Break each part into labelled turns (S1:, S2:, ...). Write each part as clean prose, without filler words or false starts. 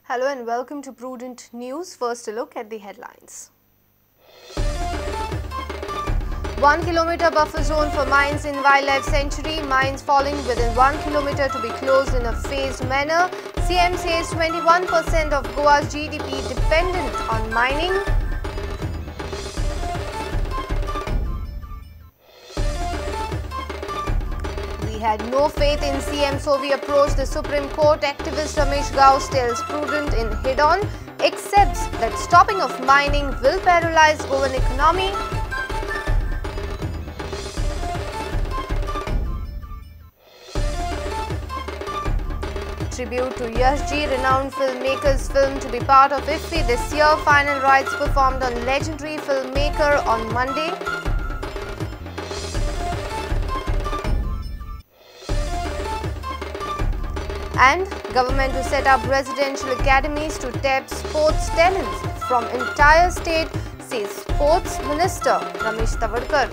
S1: Hello and welcome to Prudent News. First, a look at the headlines. 1 kilometer buffer zone for mines in wildlife sanctuary. Mines falling within 1 kilometer to be closed in a phased manner. CM says 21% of Goa's GDP dependent on mining. We had no faith in CM, so we approached the Supreme Court. Activist Ramesh Gawas tells Prudent in Head-On, accepts that stopping of mining will paralyze Goan economy. Tribute to Yashji, renowned filmmaker's film to be part of IFFI this year. Final rites performed on legendary filmmaker on Monday. And government to set up residential academies to tap sports talents from entire state, says Sports Minister Ramesh Tawadkar.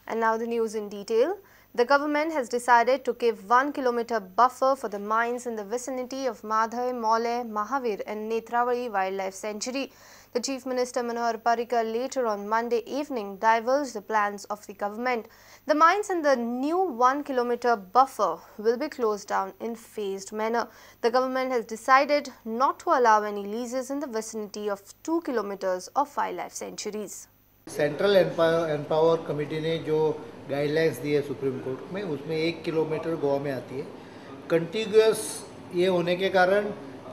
S1: And now the news in detail. The government has decided to give 1 kilometer buffer for the mines in the vicinity of Mhadei, Mollem, Mahavir and Netravali Wildlife Sanctuary. The Chief Minister Manohar Parrikar later on Monday evening divulged the plans of the government. The mines in the new 1 kilometer buffer will be closed down in phased manner. The government has decided not to allow any leases in the vicinity of 2 kilometers of wildlife sanctuaries.
S2: Central empower committee ने जो guidelines दी है supreme court में, उसमें 1 kilometre Goa में आती है। Continuous ये होने K कारण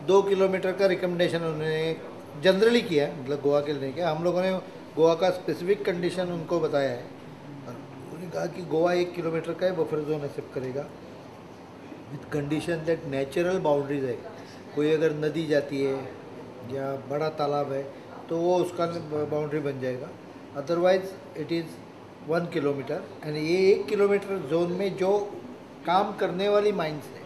S2: 2 kilometre का रिकमेंडेशन उन्होंने जनरली किया है, मतलब गोवा के लिए नहीं किया। हम लोगों ने गोवा का स्पेसिफिक कंडीशन उनको बताया है और उन्होंने कहा कि गोवा 1 किलोमीटर का ही बफर जोन एक्सेप्ट करेगा with condition that natural boundaries है। कोई अगर नदी जाती है या बड़ा तालाब है तो वो उसका बाउंड्री बन जाएगा, otherwise it is 1 kilometre. And ये 1 किलोमीटर जोन में जो काम करने वाली माइंस है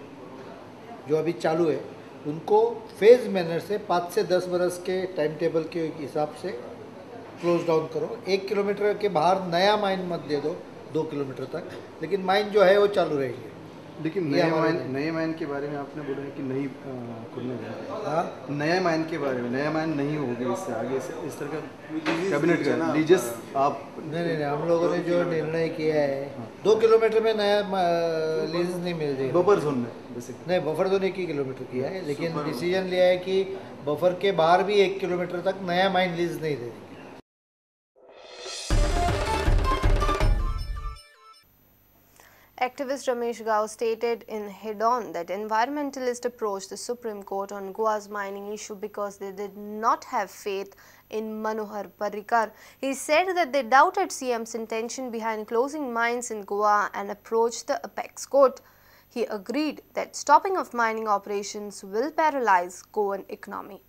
S2: जो अभी चालू है, उनको फेज मैनर से 5 से 10 बरस के टाइम टेबल के हिसाब से क्लोज डाउन करो। 1 किलोमीटर के बाहर नया माइन मत दे दो 2 किलोमीटर तक, लेकिन माइन जो है वो चालू रहेगी।
S3: लेकिन नए माइन के बारे में आपने बोला है कि नहीं खुलने जा रहा। हाँ, नए माइन के बारे में, नया माइन नहीं होगी इससे आगे, इस तरह का कैबिनेट का लीजेस आप
S2: नहीं, हम लोगों ने जो निर्णय किया है 2 किलोमीटर में नया लीज नहीं मिल रही
S3: बफर जोन में बेसिकली।
S2: नहीं, बफर जोन 1 ही किलोमीटर किया है, लेकिन डिसीजन लिया है कि बफर के बाहर भी 1 किलोमीटर तक नया माइन लीज नहीं दे देंगे।
S1: Activist Ramesh Gawas stated in Head-On that environmentalists approached the Supreme Court on Goa's mining issue because they did not have faith in Manohar Parrikar. He said that they doubted CM's intention behind closing mines in Goa and approached the apex court. He agreed that stopping of mining operations will paralyze Goan economy.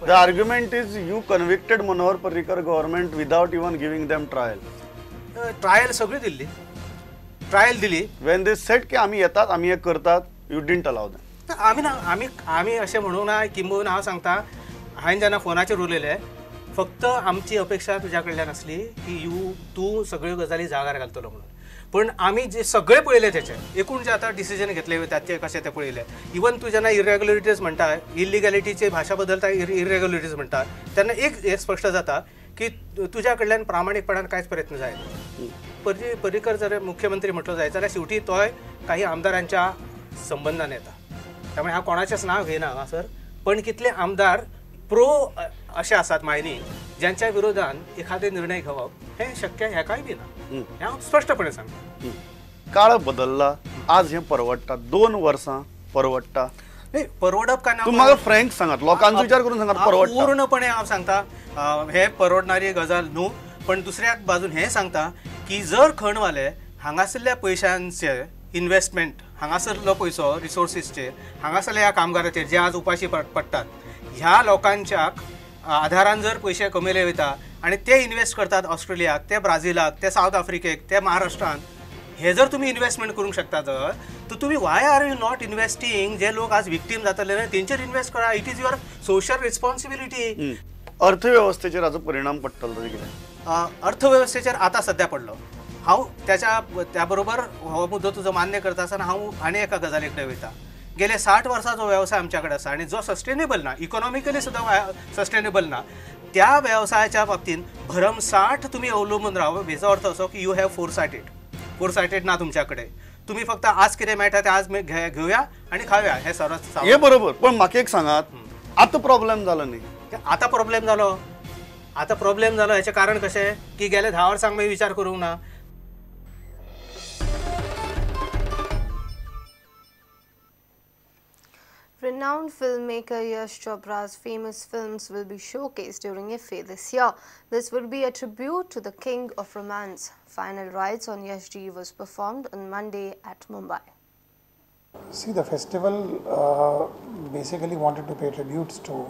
S4: The argument is you convicted Manohar Parrikar government without even giving them trial.
S5: Trial सगळी दिल्ली, trial दिली।
S4: When they said की आम्ही येतात, आम्ही हे करतात, you didn't allow them.
S5: आम्ही ना, आम्ही आम्ही अशें म्हणूंक ना, किंबहुना हांव सांगता, हांवें जेन्ना फोनाचेर उलयलें, फक्त आमची अपेक्षा तुज्या कडल्यान आसली की you तूं सगळ्यो गजाली जागार घालतलो म्हणून। पण आमी जे सगळे पळयले तेचे एकूण जे आतां डिसिजन घेतले वयता ते कशें ते पळयले। इवन तूं जेन्ना इरेग्युलरिटीज म्हणटा, इलिगॅलिटीची भाशा बदलता, इरेग्युलरिटीज म्हणटा, तेन्ना एक हें स्पश्ट जाता की तुज्या कडल्यान प्रामाणीकपणान कांयच प्रयत्न जायना। पर्रीकर जर मुख्यमंत्री म्हटलो जायत जाल्यार शेवटी तोय काही आमदारांच्या संबंदान येता, त्यामुळे हांव कोणाचेंच नांव घेयना हांगासर, पण कितले आमदार प्रो अशे आसात मायनिंग ज्यांच्या विरोधान एखादे निर्णय घेवप हें शक्य हेकाय बी ना, हें हांव स्पश्टपणे सांगता।
S4: काळ बदलला, आज हें परवडटा, 2 वर्सां परवडटा।
S5: नाही, परवडप काय ना,
S4: तूं म्हाका फ्रँक सांगात, लोकांचो विचार करून सांगात परवडटा
S5: पूर्णपणे हांव सांगता हे परवडणारी गजाल न्हू। पण दुसऱ्या बाजून हें सांगता की जर खणवाले हांगासरल्या पयशांचे इन्वेस्टमेंट, हांगासरलो पयसो रिसोर्सीसचे हांगासरल्या ह्या कामगाराचेर जे आज उपाशी पडटात ह्या लोकांच्या आधारान जर पयशे कमयले वयता आनी ते इन्वेस्ट करतात ऑस्ट्रेलियाक, ते ब्राझिलाक, ते सावथ आफ्रिकेक, ते महाराष्ट्रान, हे जर तुमी इन्वेस्टमेंट करूंक शकता जर तर तुमी why are you not investing? जे लोक आज विक्टीम जातले तेंचेर इन्वेस्ट करा. It is your social responsibility.
S4: अर्थवेवस्थेचेर हाचो परिणाम पडटलो तरी कितें?
S5: अर्थवेवस्थेचेर आतां सद्या पडलो. हांव त्या बरोबर हो मुद्दो तुजो मान्य करता आसतना हांव आनी एका गजाली कडेन वयता. गेले 60 वर्सां जो वेवसाय आमच्या कडेन आसा आनी जो सस्टेनेबल ना, इकॉनॉमिकली सुद्दां सस्टेनेबल ना, त्या वेवसायाच्या बाबतींत भरमसाठ तुमी अवलंबून रावप हेचो अर्थ असो की you have foresighted. Foresighted ना तुमच्या कडेन. तुमी फक्त आज कितें मेळटा तें आज घेवया आनी खावया हें सर्व.
S4: हे बरोबर, पण म्हाका एक सांगात, आतां प्रॉब्लेम जालो न्ही?
S5: आतां प्रॉब्लेम जालो. आतां प्रॉब्लेम जालो हेचें कारण कशें की गेले 10 वर्सांक मागीर विचार करूंक ना.
S1: Renowned filmmaker Yash Chopra's famous films will be showcased during IFFI this year. This will be a tribute to the king of romance. Final rites on Yash Ji was performed on Monday at Mumbai.
S6: See, the festival basically wanted to pay tributes to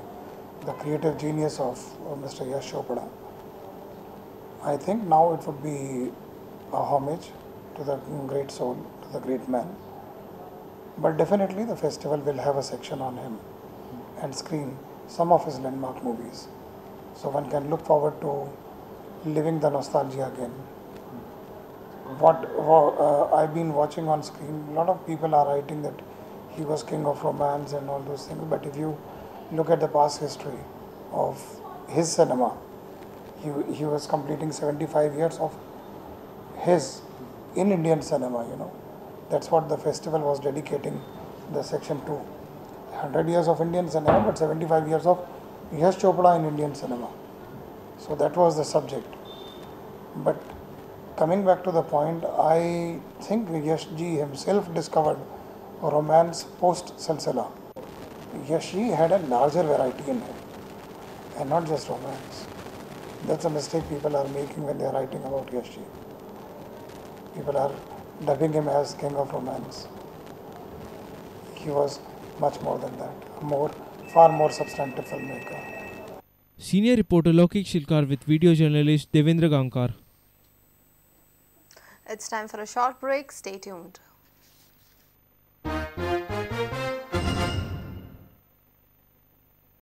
S6: the creative genius of Mr. Yash Chopra. I think now it would be a homage to the great soul, to the great man. But definitely the festival will have a section on him and screen some of his landmark movies. So one can look forward to living the nostalgia again. What I've been watching on screen, a lot of people are writing that he was king of romance and all those things. But if you look at the past history of his cinema, he was completing 75 years of his in Indian cinema, you know. That's what the festival was dedicating the section to. 100 years of Indian cinema, but 75 years of Yash Chopra in Indian cinema. So that was the subject. But coming back to the point, I think Yash Ji himself discovered romance post Silsila. Yash Ji had a larger variety in him, and not just romance. That's a mistake people are making when they are writing about Yash Ji. People are dubbing him as king of romance. He was much more than that, far more substantive filmmaker.
S7: Senior reporter Lokik Shilkar with video journalist Devendra Gaonkar.
S1: It's time for a short break. Stay tuned.